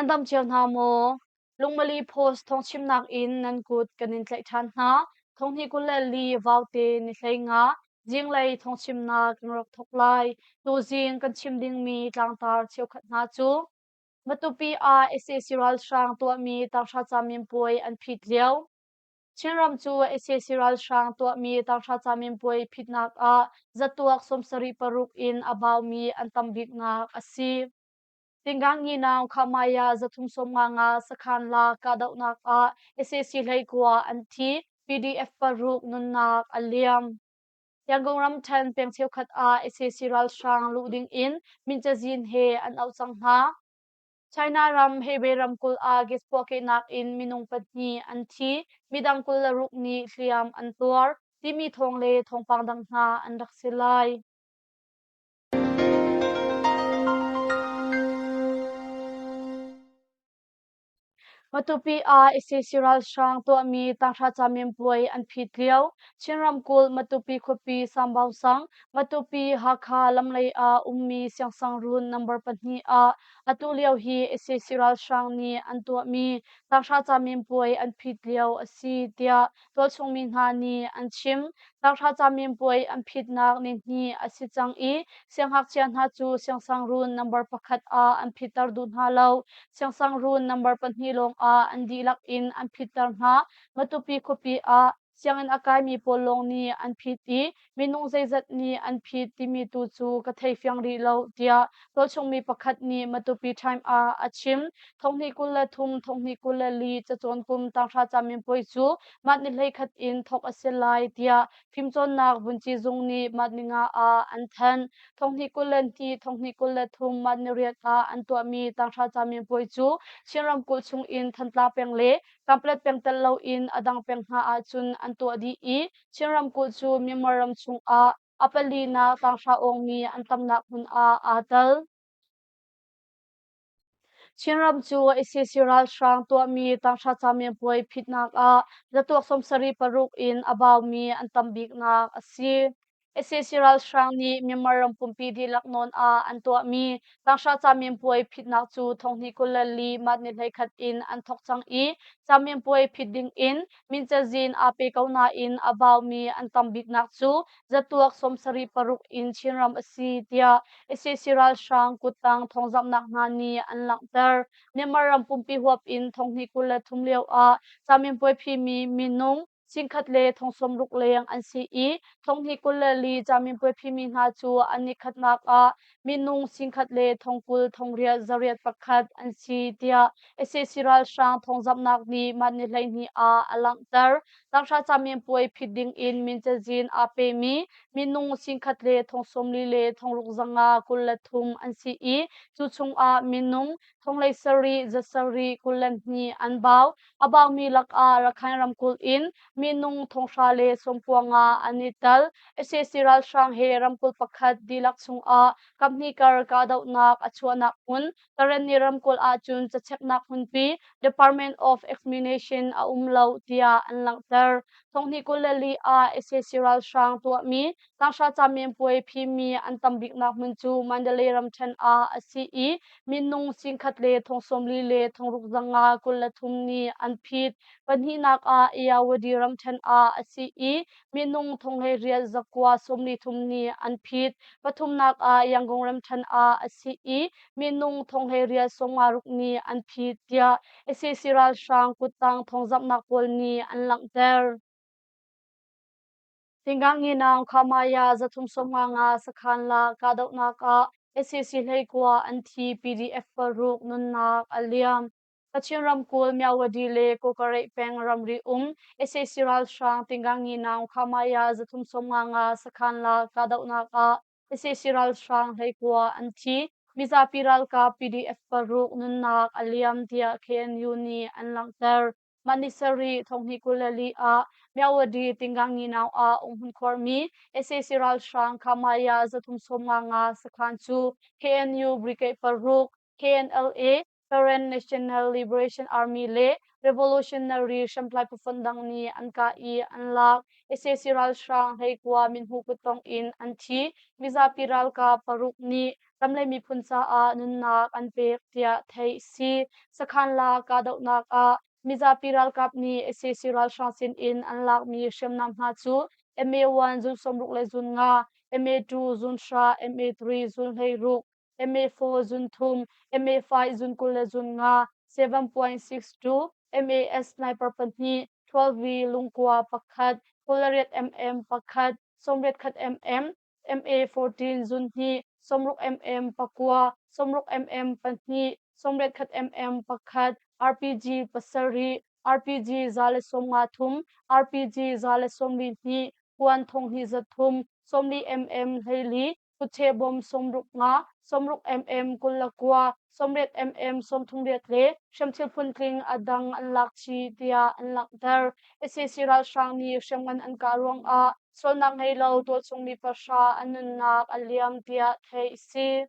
Nan dam cio hna maw? Lungmali Post thawngchimnak in nan kut kan in tlaih ṭhan hna. Thonghnih 24 vaute ni 15 zinglei thawngchimnak kan rak thawk lai. Tuzing kan chim dingmi tlangtar cheukhat hna cu Matupi ah sac ralhrang tuahmi tanghra caminpuai an phit lio. Chinram cu sac ralhrang tuahmi tanghra caminpuai phitnak ah zatuak 76 in a baumi an tam biknak a si. Tingangnginau Khamaya 355 sakhan la kahdohnak ah sac 19 an thi, PDF paruk nunnak a liam. Yangon ramṭhen peng cheukhat ah sac ralhrang luh ding in min cazin he an auh cang hna. China ram Hebei ramkulh ah gas puahkehnak in minung pahnih an thi, midang 26 nih hliam an tuar, timi thawng le thawngpang dang hna an rak si lai. Matupi ah sac ralhrang tuahmi tanghra caminpuai an phit lio. Chin ramkulh Matupi khuapi Sambau sang, Matupi Hakha lamlei ah ummi Siangsangrun number pahnih ah atu lio hi sac ralhrang nih an tuahmi tanghra caminpuai an phit lio a si tiah tualchung mi hna nih an chim. Tanghra caminpuai an phitnak nihnih a si cang i siangngakchia hna cu siangsangrun number pakhat ah an phitter duh hna lo. Siangsangrun number pahnih lawng ah an dihlak in an phitter hna. Matupi khuapi ah sianginn a kaimi pawl lawng nih an phit i minung zeizat nih an phit timi tu cu ka thei fiang rih lo tiah tualchungmi pakhat nih Matupi Time ah a chim. Thonghnih 23, thonghnih 24 cacawn kum tanghra caminpuai cu mah ni 11 in thawk a si lai tiah fimcawnnak vunci zung nih mah ni nga ah an thanh. Thonghnih 22, thonghnih 23 mah ni riat ah an tuahmi tanghra caminpuai cu Chin ramkulh chung in Thantlang peng le Kanpetlet peng tel loin a dang peng hna ahcun an tuah dih i Chin ramkulh cu Myanmar ram chungah a palinak tanghra awngmi an tamnak hmun ah aa tel. Chinram cu sac ralhrang tuahmi tanghra caminpuai phitnak ah zatuak 76 in a baumi an tam biknak a si. Sac ralhrang nih Myanmar ram pumpi dihlak nawn ah an tuahmi tanghra caminpuai phitnak cu thonghnih 24 mah ni 11 in an thawk cang i caminpuai phit ding in min cazin aa pe ko nain a baumi an tam biknak cu zatuak 76 in Chinram a si tiah sac ralhrang kuttang thawngzamhnak hna nih an langhter. Myanmar ram pumpi huap in thonghnih 23 lio ah caminpuai phimi minung 1,000 le 60,000 leng an si i thonghnih 24 caminpuai phimi hna cu an nikhatnak ah minung 1,000 le 20,000 881 an si tiah sac ralhrang thawngzamhnak nih mah ni 12 ah a langhter. Tanghra caminpuai phit ding in min cazin aa pemi minung 1,000 le 40 le 653 an si i cu chungah minung 17 7 22 an bau. A baumi lakah Rakhine ramkulh in minung 9,000 le 95 an i tel. Sac ralhrang he ramkulh pakhat dihlak chungah kaphnih kar kahdohnak a chuahnak hmun Karenni ramkulh ahcun cacheknak hmunpi Department of Examination a um lo tiah an langhter. Thonghnih 24 ah sac ralhrang tuahmi tanghra caminpuai phimi an tam biknak hmun cu Mandalay ramṭhen ah a si i minung 1,000 le 40 le 653 nih an phit. Pahnihnak ah Ayeyawady ramṭhen ah a si i minung 18,933 nih an phit. Pathumnak ah Yangon ramṭhen ah a si i minung 18,056 nih an phit tiah sac ralhrang kuttang thawngzamhnak pawl nih an langhter. Tingangnginang Khamaya 355 sakhan la kahdohnak ah sac 19 an thi PDF paruk nunnak a liam. Kachin ramkulh Myawaddy le Kawkareih peng ramri um sac ralhrang Tingangnginang Khamaya 355 sakhan la kahdohnak ah sac ralhrang 19 an thi. Mizapi ralkap PDF paruk nunnak a liam tiah KNU nih an langhter. Mah ni sarih thonghnih 24 ah Myawaddy Tingangnginau ah umhmun khuarmi sac ralhrang Khamaya 355 sakhan cu KNU Brigade paruk, KNLA, Karen National Liberation Army le Revolutionary hriamtlai phufonh dang nih an kah i an lak. Sac ralhrang 19 mithmuh kuttongh in an thi. Mizapi ralkap paruk nih ram le miphun caah nunnak an pek tiah theih si. Sakhan la kahdohnak ah mizapi ralkap nih sac ralhrang sin in an lakmi hriamnam hna cu MA1 zun 60 le zun nga, MA2 zun hra, MA3 zun 16, MA4 zun thum, MA5 zun 20 le zun nga, 7.62, MAS sniper pahnih, 12V lungkua pakhat, 28 mm pakhat, 81 mm, MA14 zun hnih, 60 mm pakua, 60 mm pahnih, 81 mm pakhat, RPG pasarih, RPG 153, RPG 142, kuan thong hnih za thum, 40 mm 14, kutche bawm 65 nga, 60 mm 29, 80 mm 38 le hriamthil phuntling a dang an lak chih tiah an langhter. Sac ralhrang nih hriamngan an kah ruangah sualnak ngei lo tualchung mi pahra an nunnak a liam tiah theih a si.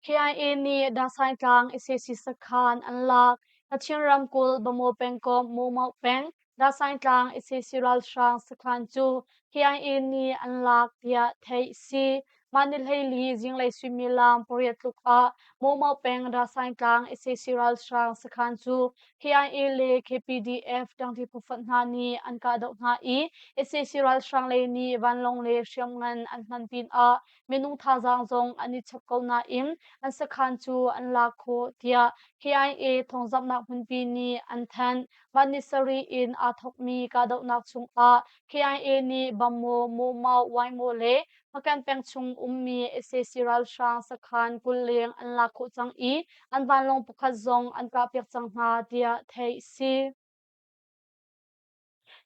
KIA nih Dasaintlang sac sakhan an lak. Kachin ramkulh Bamaw pengkomh Mawmauk peng Dasaintlang sac ralhrang sakhan cu KIA nih an lak tiah theih a si. Mah ni 14 zinglei suimilam pariat tluk ah Mawmauk peng Dasaintlang sac ralhrang sakhan cu KIA le KPDF ṭangṭi phufonh hna nih an kahdoh hna i sac ralhrang lei nih vanlawng le hriamngan an hman pinah minung thazaang zong an i chap ko nain an sakhan cu an lak khawh tiah KIA thawngzamhnak hmunpi nih an thanh. Mah ni sarih in aa thawkmi kahdohnak chungah KIA nih Bamaw, Mawmau, Waimaw le Hpakant peng chung ummi sac ralhrang sakhan 20 leng an lak khawh cang i an vanlawng pakhat zong an kahpiak cang hna tiah theih a si.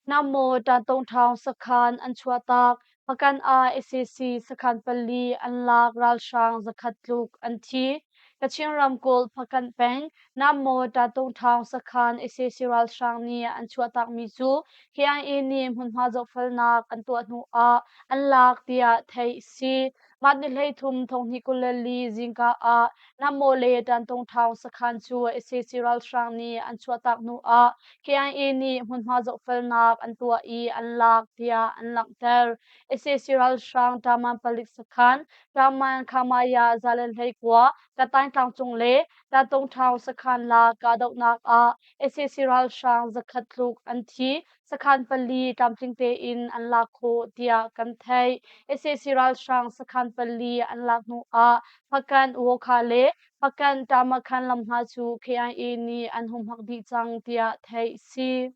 Namo Ṭantawngṭhaung sakhan an chuahtak. Hpakant ah sac sakhan pali an lak ralhrang zakhat tluk an thi. Kachin ramkulh Hpakant peng Namo Ṭantawngṭhaung sakhan sac ralhrang nih an chuahtakmi cu KIA nih hmunhma zohfelnak an tuah hnu ah an lak tiah theih a si. Mah ni 13 thonghnih 24 zingka ah Namo le Ṭantawngṭhaung sakhan cu sac ralhrang nih an chuahtak hnu ah KIA nih hmunhma zohfelnak an tuah i an lak tiah an langhter. Sac ralhrang Taman palik sakhan, Taman Khamaya 119, Katain tlangcung le Ṭantawngṭhaung sakhan la kahdohnak ah sac ralhrang zakhat tluk an thi. Sakhan pali tlamtling tein an lak khawh tiah kan theih. Sac ralhrang sakhan pali an lak hnu ah Hpakant Wokha le Hpakant Tamakhan lam hna cu KIA nih an humhak dih cang tiah theih a si.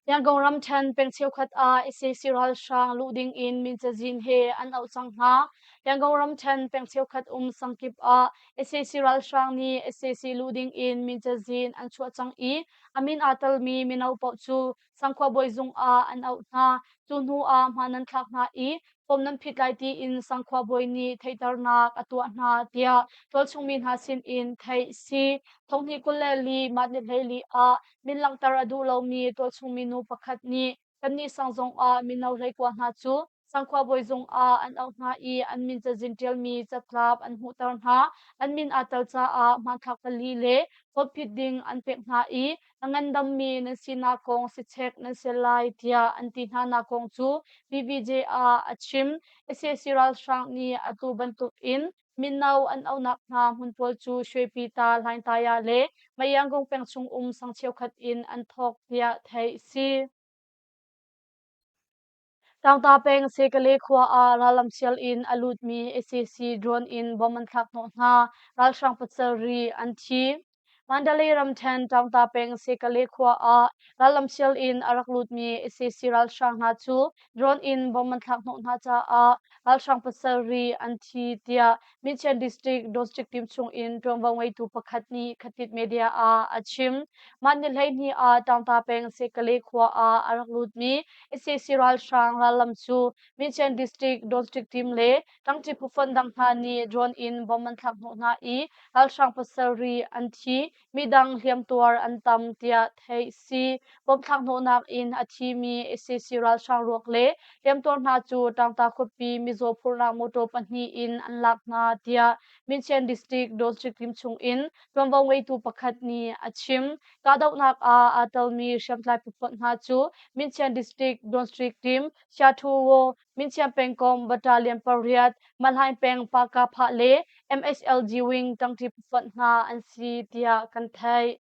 Yangon ramṭhen peng cheukhat ah sac ralhrang luh ding in min cazin he an auh cang hna. Yangon ramṭhen peng cheukhat um sangkip ah sac ralhrang nih sac luh ding in min cazin an chuah cang i A min aa telmi mino paoh cu sangkhua bawi zung ah an auh hna. Cu hnu ah hmaan an thlak hna i form nan phit lai tiin sangkhua bawi nih theihternak a tuah hna tiah tualchung mi hna sinin theih a si. Thonghnih 24 mah ni 14 ah min langhter a duh lomi tualchung minu pakhat nih Kannih sang zongah mino 19 hna cu sangkhua bawi zung ah an auh hna i an min cazin ṭialmi catlap an hmuhter hna. An min aa tel caah hmanthlak pali le vote ding an pek hna i a ngandammi nan sinak kong sichek nan si lai tiah an ti hnanak kong cu BBJ ah a chim. Sac ralhrang nih atu bantukin Mino an auhnak hna hmun pawl cu Shwepyita, Hlaingtaya le Mayanggung peng chung um sang cheukhat in an thawk tiah theih a si. Taungta peng Sekale khua ah rallam sial in a lutmi sac drone in bomb an thlak hnawh hna. Ralhrang pasarih an thi. Mandalay ramṭhen Taungta peng Sekale khua ah rallam sial in a rak lutmi sac ralhrang hna cu drone in bomb an thlak hnawh hna caah ralhrang pasarih an thi tiah Myinchian District District Team chung in ṭuanvo ngeitu pakhat nih Khatit Media ah a chim. Mah ni 12 ah Taungta peng Sekale khua ah a rak lutmi sac ralhrang rallam cu Myinchian District District Team le Ṭangṭi phufonh dang hna nih drone in bomb an thlak hnawh hna i ralhrang pasarih an thi. midang hliamtuar an tam tiah theih si. Bomb thlak hnawhnak in a thimi sac ralhrang ruak le hliamtuar hna cu Ṭangta khuapi mizaw phurhnak motor pahnih in an lak hna tiah Minchian District District team chung in ṭuanvo ngeitu pakhat nih a chim. Kahdohnak ah aa telmi hriamtlai phufonh hna cu Minchian District District Team, Shathuwo, Minchian pengkomh Battalion pariat, Malhaing peng Pakaphah le MHLG Wing ṭangṭi phufonh hna an si tiah kan theih.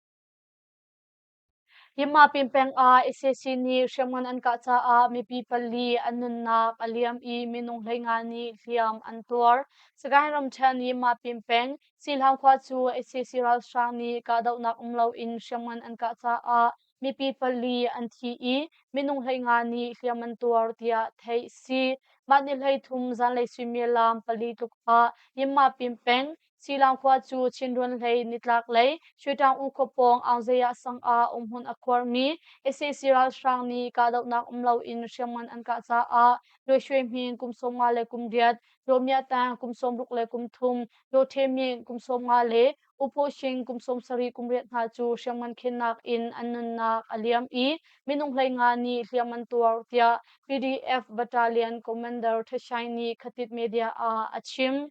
Yimapin peng ah sac nih hriamngan an kah caah mipi pali an nunnak a liam i minung 15 nih hliam an tuar. Sagaing ramṭhen Yimapin peng Sihlang khua cu sac ralhrang nih kahdohnak um loin hriamngan an kah caah mipi pali an thi i minung 15 nih hliam an tuar tiah theih a si. Mah ni 33 zanlei suimilam pali tluk ah Yimapin peng Silang khua cu Chinrawn hlei nitlak lei Shwetang U khua pawng Aungzaya sang ah umhmun a khuarmi sac ralhrang nih kahdohnak um loin hriamngan an kah caah Luai Shwe Hmin kum 58, Daw Mya Tang kum 63, Daw The Myint kum 50 le U Phaw Shing kum 78 hna cu hriamngan khennak in an nunnak a liam i minung 15 nih hliam an tuar tiah PDF Battalion Commander Thashaing nih Khatit Media ah a chim.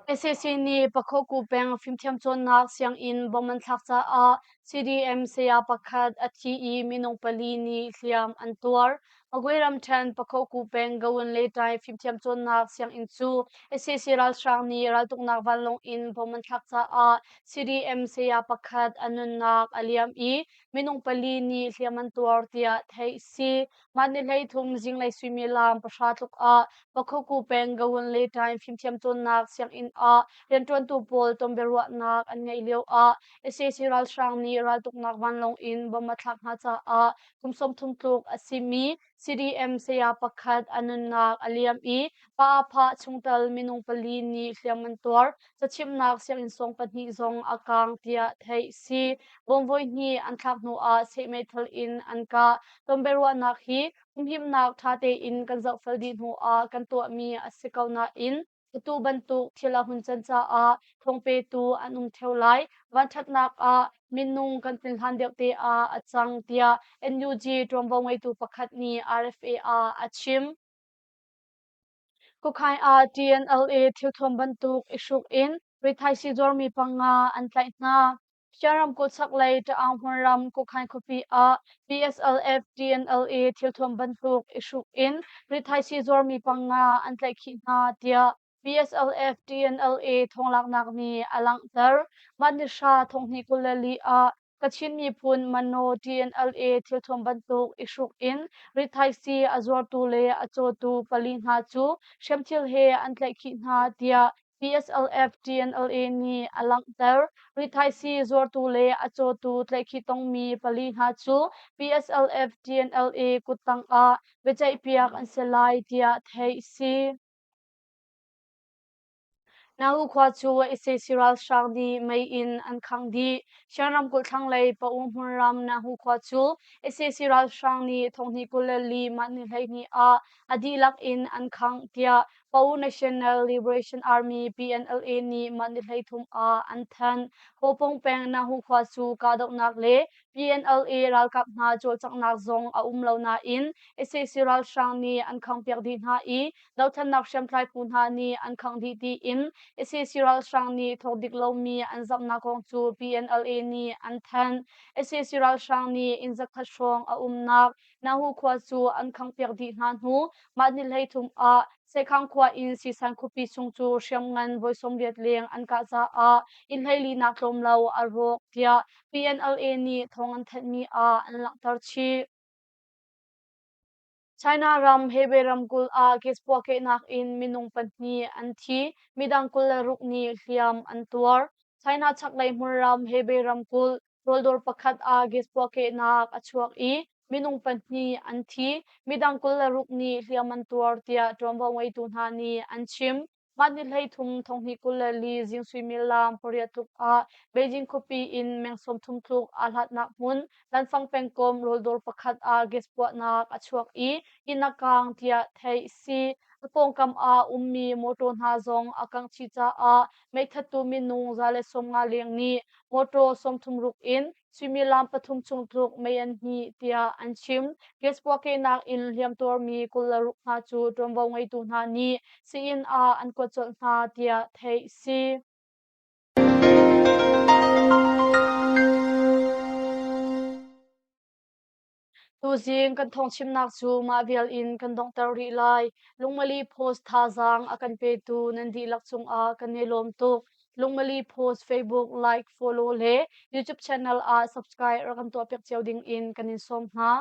Sac nih Pakhoku peng fimthiam cawnnak sianginn bomb an thlak caah CDM saya pakhat a thi i minung pali nih hliam an tuar. Magway ramṭhen Pakhoku peng Gawun le Tai fimthiam cawnnak sianginn cu sac ralhrang nih raltuknak vanlawng in bomb an thlak caah CDM saya pakhat a nunnak a liam i minung pali nih hliam an tuar tiah theih a si. Mah ni 33 zinglei suimilam pahra tluk ah Pakhoku peng Gawun le Tain fimthiam cawnnak sianginn ah rianṭuantu pawl tonbiaruahnak an ngeih lio ah sac ralhrang nih raltuknak vanlawng in bomb a thlak hna caah kum 30 tluk a simi CDM saya pakhat a nunnak a liam i pa phah chungtel minung pali nih hliam an tuar. Cachimhnak sianginn sawng pahnih zong a kaang tiah theih a si. Bomb voihnih an thlak hnu ah seh meithal in an kah. Tonbiaruahnak hi humhimnak ṭha tein kan zohfel dih hnu ah kan tuahmi a si ko nain atu bantuk thil a hun can caah thawngpetu an um ṭheo lai. Vanṭhatnak ah minung kan tlin hlan deuh te ah a cang tiah NUG ṭuanvo ngeitu pakhat nih RFA ah a chim. Kukhaing ah TNLA thilthuam bantuk i hruk in rithaisii zuarmi panga an tlaih hna. Shan ramkulh chaklei Ta'ang hmunram Kukhaing khuapi ah PSLF TNLA thilthuam bantuk i hruk in rithaisii zuarmi panga an tlaihkhih hna tiah PSLF TNLA thawnglaknak nih a langhter. Mah ni hra thonghnih 24 ah Kachin miphun Mano TNLA thilthuam bantuk i hruk in rithaisii a zuartu le a cawtu pali hna cu hriamthil he an tlaihkhih hna tiah PSLF TNLA nih a langhter. Rithaisii zuartu le a cawtu tlaihkhih tongmi pali hna cu PSLF TNLA kuttang ah biaceihpiak an si lai tiah theih a si. Nahu khua cu sac ralhrang nih mei in an khangh dih. Shan ramkulh thlanglei Pa-U hmunram Nahu khua cu sac ralhrang nih thonghnih 24 mah ni 12 ah a dihlak in an khangh tiah Pa-U National Liberation Army PNLA nih mah ni 33 ah an thanh. Hopong peng Nahu khua cu kahdohnak le PNLA ralkap hna cawlcanghnak zong a um lo nain sac ralhrang nih an khanghpiak dih hna i dothlennak hriamtlai phu hna nih an khangh dih tiin sac ralhrang nih thawk dik lomi an zamhnak kong cu PNLA nih an thanh. Sac ralhrang nih inn zakhat hrawng a umnak Nahu khua cu an khanghpiak dih hna hnu mah ni 33 ah Sehkhang khua in Sisan khuapi chung cu hriamngan voi 80 leng an kah caah inn 14 nak tlawm lo a rawk tiah PNLA nih thawng an thanhmi ah an langhter chih. China ram Hebei ramkulh ah gas puahkehnak in minung pahnih an thi, midang 26 nih hliam an tuar. China chaklei hmunram Hebei ramkulh rawldawr pakhat ah gas puahkehnak a chuak i minung pahnih an thi, midang 26 nih hliam an tuar tiah ṭuanvo ngeitu hna nih an chim. Mah ni 33 thonghnih 24 zing suimilam pariat tluk ah Beijing khuapi in meng 30 tluk aa hlatnak hmun Lanfang pengkomh rawldawr pakhat ah gas puahnak a chuak i inn a kaang tiah theih a si. A pawngkam ah ummi mawṭaw hna zong a kangh chih caah meithattu minung 150 leng nih mawṭaw 36 in suimilam pathum chung tluk mei an hmih tiah an chim. Gas puahkehnak in hliamtuarmi 26 hna cu ṭuanvo ngeitu hna nih sii-inn ah an kuat colh hna tiah theih a si. Tuzing kan thawngchimnak cu mah vial in kan donghter rih lai. Lungmali Post thazaang a kan petu nan dihlak cungah kan i lawm tuk. Lungmali Post Facebook like, follow le YouTube channel ah subscribe rak kan tuahpiak cio ding in kan in sawm hna.